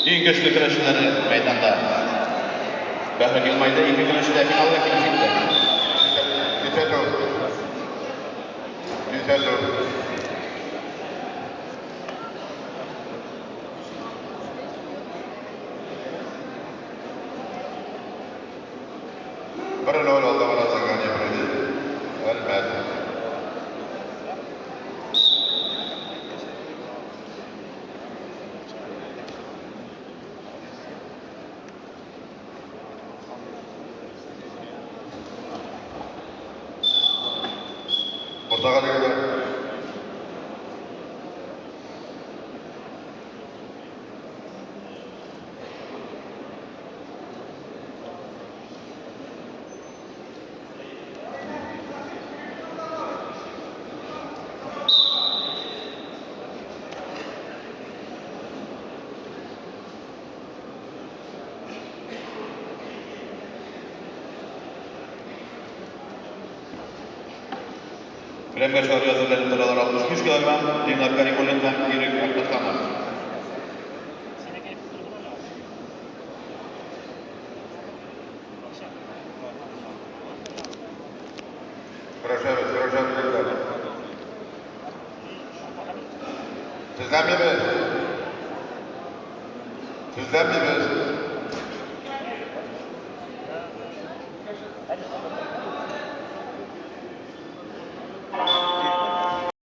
Иң көчле көрәшчеләре мәйданда. Бәхет елмайды, ике көрәшче дә финалга килеп җитте. Düsseldorf. Düsseldorf. 1-0 алда бара Зангания Бразилия. Әлмәт. Уртага дигәннәр. Келәмгә чыгарга әзерләнеп торалар 65 килограмм Ленар Каримуллин һәм Ирек Әхмәтханов. Көрәшәбез, көрәшәбез, егетләр. Тезләнмибез. Тезләнмибез.